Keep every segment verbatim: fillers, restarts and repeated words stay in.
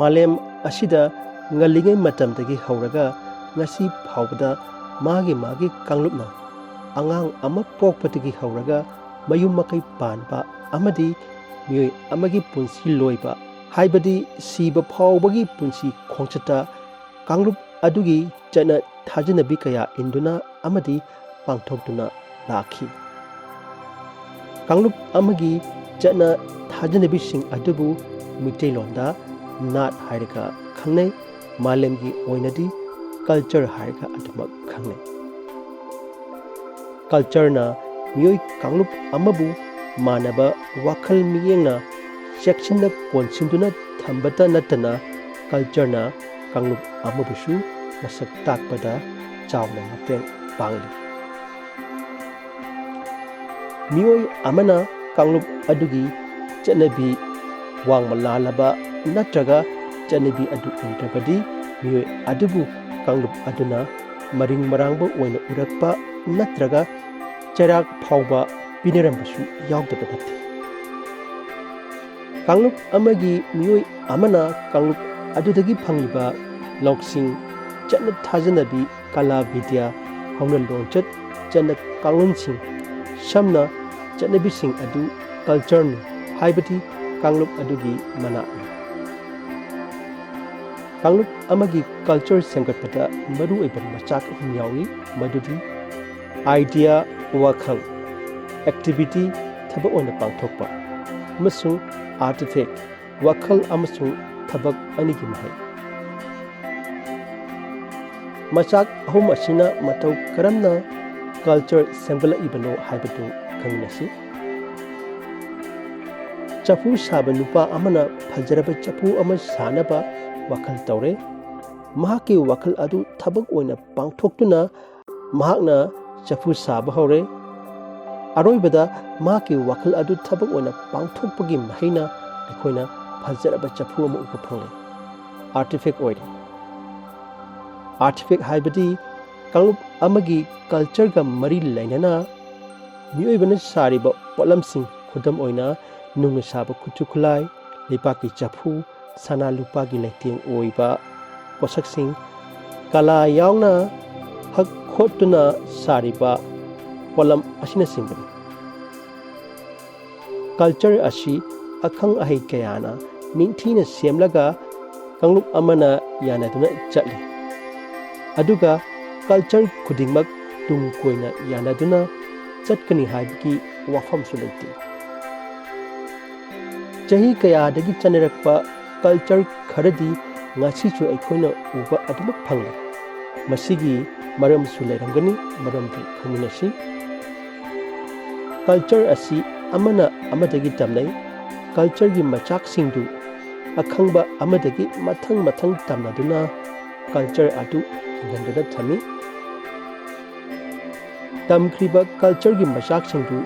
ꯃꯥꯂꯦꯝ ꯑꯁꯤꯗ ꯉꯜꯂꯤꯉꯩ ꯃꯇꯝꯗꯒꯤ ꯍꯧꯔꯒ ꯉꯁꯤ ꯐꯥꯎꯕꯗ ꯃꯥꯒꯤ ꯃꯥꯒꯤ ꯀꯥꯡꯂꯨꯞꯅ ꯑꯉꯥꯡ ꯑꯃ ꯄꯣꯛꯄꯗꯒꯤ ꯍꯧꯔꯒ ꯃꯌꯨꯝ ꯃꯀꯩ ꯄꯥꯟꯕ ꯑꯃꯗꯤ ꯃꯤꯑꯣꯏ ꯑꯃꯒꯤ ꯄꯨꯟꯁꯤ ꯂꯣꯏꯕ, ꯍꯥꯏꯕꯗꯤ ꯁꯤꯕ ꯐꯥꯎꯕꯒꯤ ꯄꯨꯟꯁꯤ ꯈꯣꯡꯆꯠꯇ ꯀꯥꯡꯂꯨꯞ ꯑꯗꯨꯒꯤ ꯆꯠꯅ ꯊꯥꯖꯅꯕꯤ ꯀꯌꯥ ꯏꯟꯗꯨꯅ ꯑꯃꯗꯤ ꯄꯥꯡꯊꯣꯛꯇꯨꯅ ꯂꯥꯛꯈꯤ꯫ ꯀꯥꯡꯂꯨꯞ ꯑꯃꯒꯤ ꯆꯠꯅ ꯊꯥꯖꯅꯕꯤꯁꯤꯡ ꯑꯗꯨꯕꯨ ꯃꯤꯇꯩꯂꯣꯟꯗ ꯅꯥꯠ ꯍꯥꯏꯔꯒ ꯈꯪꯅꯩ, ꯃꯥꯂꯦꯝꯒꯤ ꯑꯣꯏꯅꯗꯤ ꯀꯜꯆꯔ ꯍꯥꯏꯔꯒ ꯑꯗꯨꯃꯛ ꯈꯪꯅꯩ꯫ ꯀꯜꯆꯔꯅ ꯃꯤꯑꯣꯏ ꯀꯥꯡꯂꯨꯞ ꯑꯃꯕꯨ ꯃꯥꯟꯅꯕ ꯋꯥꯈꯜ ꯃꯤꯠꯌꯦꯡꯅ ꯆꯦꯛꯁꯤꯟꯅ ꯀꯣꯟꯁꯤꯟꯗꯨꯅ ꯊꯝꯕꯇ ꯅꯠꯇꯅ ꯀꯜꯆꯔꯅ ꯀꯥꯡꯂꯨꯞ ꯑꯃꯕꯨꯁꯨ ꯃꯁꯛ ꯇꯥꯛꯄꯗ ꯆꯥꯎꯅ ꯃꯇꯦꯡ ꯄꯥꯡꯂꯤ꯫ ꯃꯤꯑꯣꯏ ꯑꯃꯅ ꯀꯥꯡꯂꯨꯞ ꯑꯗꯨꯒꯤ ꯆꯠꯅꯕꯤ ꯋꯥꯡꯃ ꯂꯥꯜꯂꯕ ꯅꯠꯇ꯭ꯔꯒ ꯆꯠꯅꯕꯤ ꯑꯗꯨ ꯏꯟꯗ꯭ꯔꯕꯗꯤ ꯃꯤꯑꯣꯏ ꯑꯗꯨꯕꯨ ꯀꯥꯡꯂꯨꯞ ꯑꯗꯨꯅ ꯃꯔꯤꯡ ꯃꯔꯥꯡꯕ ꯑꯣꯏꯅ ꯎꯔꯛꯄ ꯅꯠꯇ꯭ꯔꯒ ꯆꯩꯔꯥꯛ ꯐꯥꯎꯕ ꯄꯤꯅꯔꯝꯕꯁꯨ ꯌꯥꯎꯗꯕ ꯅꯠꯇꯦ꯫ ꯀꯥꯡꯂꯨꯞ ꯑꯃꯒꯤ ꯃꯤꯑꯣꯏ ꯑꯃꯅ ꯀꯥꯡꯂꯨꯞ ꯑꯗꯨꯗꯒꯤ ꯐꯪꯂꯤꯕ ꯂꯧꯁꯤꯡ, ꯆꯠꯅ ꯊꯥꯖꯅꯕꯤ, ꯀꯂꯥ ꯕꯤꯗ꯭ꯌꯥ ꯍꯧꯅ ꯂꯣꯟꯆꯠ ꯆꯠꯅ ꯀꯥꯡꯂꯣꯟꯁꯤꯡ, ꯁꯝꯅ ꯆꯠꯅꯕꯤꯁꯤꯡ ꯑꯗꯨ ꯀꯜꯆꯔꯅꯤ, ꯍꯥꯏꯕꯗꯤ ꯀꯥꯡꯂꯨꯞ ꯑꯗꯨꯒꯤ ꯃꯅꯥꯠꯅꯤ꯫ ꯀꯥꯡꯂꯨꯞ ꯑꯃꯒꯤ ꯀꯜꯆꯔ ꯁꯦꯝꯒꯠꯄꯗ ꯃꯔꯨꯑꯣꯏꯕ ꯃꯆꯥꯛ ꯑꯍꯨꯝ ꯌꯥꯎꯏ, ꯃꯗꯨꯗꯤ ꯑꯥꯏꯗꯤꯌꯥ, ꯋꯥꯈꯜ, ꯑꯦꯛꯇꯤꯚꯤꯇꯤ, ꯊꯕꯛ ꯑꯣꯏꯅ ꯄꯥꯡꯊꯣꯛꯄ, ꯑꯃꯁꯨꯡ ꯑꯥꯔꯇꯤꯐꯦꯛ, ꯋꯥꯈꯜ ꯑꯃꯁꯨꯡ ꯊꯕꯛ ꯑꯅꯤꯒꯤ ꯃꯍꯩ꯫ ꯃꯆꯥꯛ ꯑꯍꯨꯝ ꯑꯁꯤꯅ ꯃꯇꯧ ꯀꯔꯝꯅ ꯀꯜꯆꯔ ꯁꯦꯝꯒꯠꯂꯛꯏꯕꯅꯣ ꯍꯥꯏꯕꯗꯨ ꯈꯪꯃꯤꯟꯅꯁꯤ꯫ ꯆꯐꯨ ꯁꯥꯕ ꯅꯨꯄꯥ ꯑꯃꯅ ꯐꯖꯔꯕ ꯆꯐꯨ ꯑꯃ ꯁꯥꯅꯕ ꯋꯥꯈꯜ ꯇꯧꯔꯦ꯫ ꯃꯍꯥꯛꯀꯤ ꯋꯥꯈꯜ ꯑꯗꯨ ꯊꯕꯛ ꯑꯣꯏꯅ ꯄꯥꯡꯊꯣꯛꯇꯨꯅ ꯃꯍꯥꯛꯅ ꯆꯐꯨ ꯁꯥꯕ ꯍꯧꯔꯦ꯫ ꯑꯔꯣꯏꯕꯗ ꯃꯍꯥꯛꯀꯤ ꯋꯥꯈꯜ ꯑꯗꯨ ꯊꯕꯛ ꯑꯣꯏꯅ ꯄꯥꯡꯊꯣꯛꯄꯒꯤ ꯃꯍꯩꯅ ꯑꯩꯈꯣꯏꯅ ꯐꯖꯔꯕ ꯆꯐꯨ ꯑꯃ ꯎꯕ ꯐꯪꯂꯦ꯫ ꯑꯥꯔꯇꯤꯐꯦꯛ ꯑꯣꯏꯔꯦ꯫ ꯑꯥꯔꯇꯤꯐꯦꯛ ꯍꯥꯏꯕꯗꯤ ꯀꯥꯡꯂꯨꯞ ꯑꯃꯒꯤ ꯀꯜꯆꯔꯒ ꯃꯔꯤ ꯂꯩꯅꯅ ꯃꯤꯑꯣꯏꯕꯅ ꯁꯥꯔꯤꯕ ꯄꯣꯠꯂꯝꯁꯤꯡ, ꯈꯨꯗꯝ ꯑꯣꯏꯅ, ꯅꯨꯡꯅ ꯁꯥꯕ ꯈꯨꯠꯁꯨ ꯈꯨꯠꯂꯥꯏ, ꯂꯩꯕꯥꯛꯀꯤ ꯆꯐꯨ, ꯁꯅꯥ ꯂꯨꯄꯥꯒꯤ ꯂꯩꯇꯦꯡ ꯑꯣꯏꯕ ꯄꯣꯠꯁꯛꯁꯤꯡ, ꯀꯂꯥ ꯌꯥꯎꯅ ꯍꯛ ꯈꯣꯠꯇꯨꯅ ꯁꯥꯔꯤꯕ ꯄꯣꯠꯂꯝ ꯑꯁꯤꯅꯆꯤꯡꯕꯅꯤ꯫ ꯀꯜꯆꯔ ꯑꯁꯤ ꯑꯈꯪ ꯑꯍꯩ ꯀꯌꯥꯅ ꯅꯤꯡꯊꯤꯅ ꯁꯦꯝꯂꯒ ꯀꯥꯡꯂꯨꯞ ꯑꯃꯅ ꯌꯥꯅꯗꯨꯅ ꯆꯠꯂꯤ꯫ ꯑꯗꯨꯒ ꯀꯜꯆꯔ ꯈꯨꯗꯤꯡꯃꯛ ꯇꯨꯡ ꯀꯣꯏꯅ ꯌꯥꯅꯗꯨꯅ ꯆꯠꯀꯅꯤ ꯍꯥꯏꯕꯒꯤ ꯋꯥꯐꯝꯁꯨ ꯂꯩꯇꯦ꯫ ꯆꯍꯤ ꯀꯌꯥꯗꯒꯤ ꯆꯠꯅꯔꯛꯄ ꯀꯜꯆꯔ ꯈꯔꯗꯤ ꯉꯁꯤꯁꯨ ꯑꯩꯈꯣꯏꯅ ꯎꯕ ꯑꯗꯨꯃꯛ ꯐꯪꯂꯤ꯫ ꯃꯁꯤꯒꯤ ꯃꯔꯝꯁꯨ ꯂꯩꯔꯝꯒꯅꯤ, ꯃꯔꯝꯗꯨ ꯈꯪꯃꯤꯟꯅꯁꯤ꯫ ꯀꯜꯆꯔ ꯑꯁꯤ ꯑꯃꯅ ꯑꯃꯗꯒꯤ ꯇꯝꯅꯩ꯫ ꯀꯜꯆꯔꯒꯤ ꯃꯆꯥꯛꯁꯤꯡꯗꯨ ꯑꯈꯪꯕ ꯑꯃꯗꯒꯤ ꯃꯊꯪ ꯃꯊꯪ ꯇꯝꯅꯗꯨꯅ ꯀꯜꯆꯔ ꯑꯗꯨ ꯍꯤꯡꯍꯟꯗꯨꯅ ꯊꯝꯃꯤ꯫ ꯇꯝꯈ꯭ꯔꯤꯕ ꯀꯜꯆꯔꯒꯤ ꯃꯆꯥꯛꯁꯤꯡꯗꯨ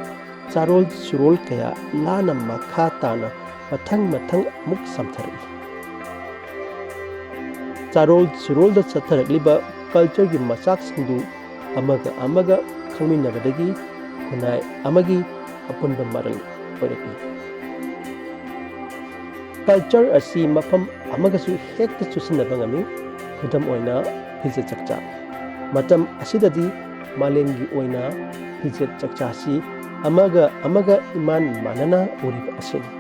ꯆꯥꯔꯣꯜ ꯁꯨꯔꯣꯜ ꯀꯌꯥ ꯂꯥꯟꯅ ꯃꯈꯥ ꯇꯥꯅ ꯃꯊꯪ ꯃꯊꯪ ꯑꯃꯨꯛ ꯆꯝꯊꯔꯛꯏ꯫ ꯆꯥꯔꯣꯜ ꯁꯨꯔꯣꯜꯗ ꯆꯠꯊꯔꯛꯂꯤꯕ ꯀꯜꯆꯔꯒꯤ ꯃꯆꯥꯛꯁꯤꯡꯗꯨ ꯑꯃꯒ ꯑꯃꯒ ꯈꯪꯃꯤꯟꯅꯕꯗꯒꯤ ꯈꯨꯟꯅꯥꯏ ꯑꯃꯒꯤ ꯑꯄꯨꯟꯕ ꯃꯔꯜ ꯑꯣꯏꯔꯛꯏ꯫ ꯀꯜꯆꯔ ꯑꯁꯤ ꯃꯐꯝ ꯑꯃꯒꯁꯨ ꯍꯦꯛꯇ ꯆꯨꯁꯤꯟꯅꯕ ꯉꯝꯃꯤ꯫ ꯈꯨꯗꯝ ꯑꯣꯏꯅ, ꯐꯤꯖꯦꯠ ꯆꯛꯆꯥ꯫ ꯃꯇꯝ ꯑꯁꯤꯗꯗꯤ ꯃꯥꯂꯦꯝꯒꯤ ꯑꯣꯏꯅ ꯐꯤꯖꯦꯠ ꯆꯛꯆꯥꯁꯤ ꯑꯃꯒ ꯑꯃꯒ ꯏꯃꯥꯟ ꯃꯥꯟꯅꯅ ꯎꯔꯤꯕ ꯑꯁꯤꯅꯤ꯫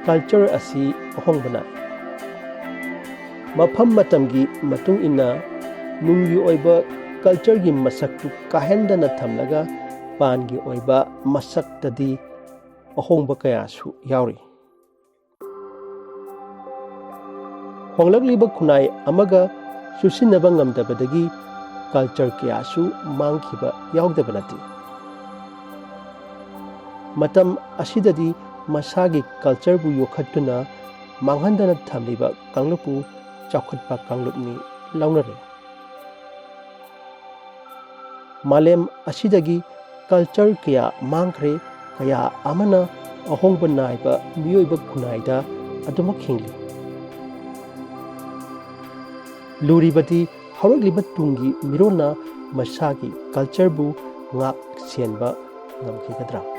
ꯀꯜꯆꯔ ꯑꯁꯤ ꯑꯍꯣꯡꯕ ꯅꯥꯏ꯫ ꯃꯐꯝ ꯃꯇꯝꯒꯤ ꯃꯇꯨꯡ ꯏꯟꯅ ꯅꯨꯡꯒꯤ ꯑꯣꯏꯕ ꯀꯜꯆꯔꯒꯤ ꯃꯁꯛꯇꯨ ꯀꯥꯍꯦꯟꯗꯅ ꯊꯝꯂꯒ ꯄꯥꯟꯒꯤ ꯑꯣꯏꯕ ꯃꯁꯛꯇꯗꯤ ꯑꯍꯣꯡꯕ ꯀꯌꯥꯁꯨ ꯌꯥꯎꯔꯤ꯫ ꯍꯣꯡꯂꯛꯂꯤꯕ ꯈꯨꯟꯅꯥꯏ ꯑꯃꯒ ꯆꯨꯁꯤꯟꯅꯕ ꯉꯝꯗꯕꯗꯒꯤ ꯀꯜꯆꯔ ꯀꯌꯥꯁꯨ ꯃꯥꯡꯈꯤꯕ ꯌꯥꯎꯗꯕ ꯅꯠꯇꯦ꯫ ꯃꯇꯝ ꯑꯁꯤꯗꯗꯤ ꯃꯁꯥꯒꯤ ꯀꯜꯆꯔꯕꯨ ꯌꯣꯛꯈꯠꯇꯨꯅ ꯃꯥꯡꯍꯟꯗꯅ ꯊꯝꯂꯤꯕ ꯀꯥꯡꯂꯨꯞꯄꯨ ꯆꯥꯎꯈꯠꯄ ꯀꯥꯡꯂꯨꯞꯅꯤ ꯂꯧꯅꯔꯦ꯫ ꯃꯥꯂꯦꯝ ꯑꯁꯤꯗꯒꯤ ꯀꯜꯆꯔ ꯀꯌꯥ ꯃꯥꯡꯈ꯭ꯔꯦ, ꯀꯌꯥ ꯑꯃꯅ ꯑꯍꯣꯡꯕ ꯅꯥꯏꯕ ꯃꯤꯑꯣꯏꯕ ꯈꯨꯟꯅꯥꯏꯗ ꯑꯗꯨꯃꯛ ꯍꯤꯡꯂꯤ꯫ ꯂꯨꯔꯤꯕꯗꯤ ꯍꯧꯔꯛꯂꯤꯕ ꯇꯨꯡꯒꯤ ꯃꯤꯔꯣꯟꯅ ꯃꯁꯥꯒꯤ ꯀꯜꯆꯔꯕꯨ ꯉꯥꯛ ꯁꯦꯟꯕ ꯉꯝꯈꯤꯒꯗ꯭ꯔꯥ?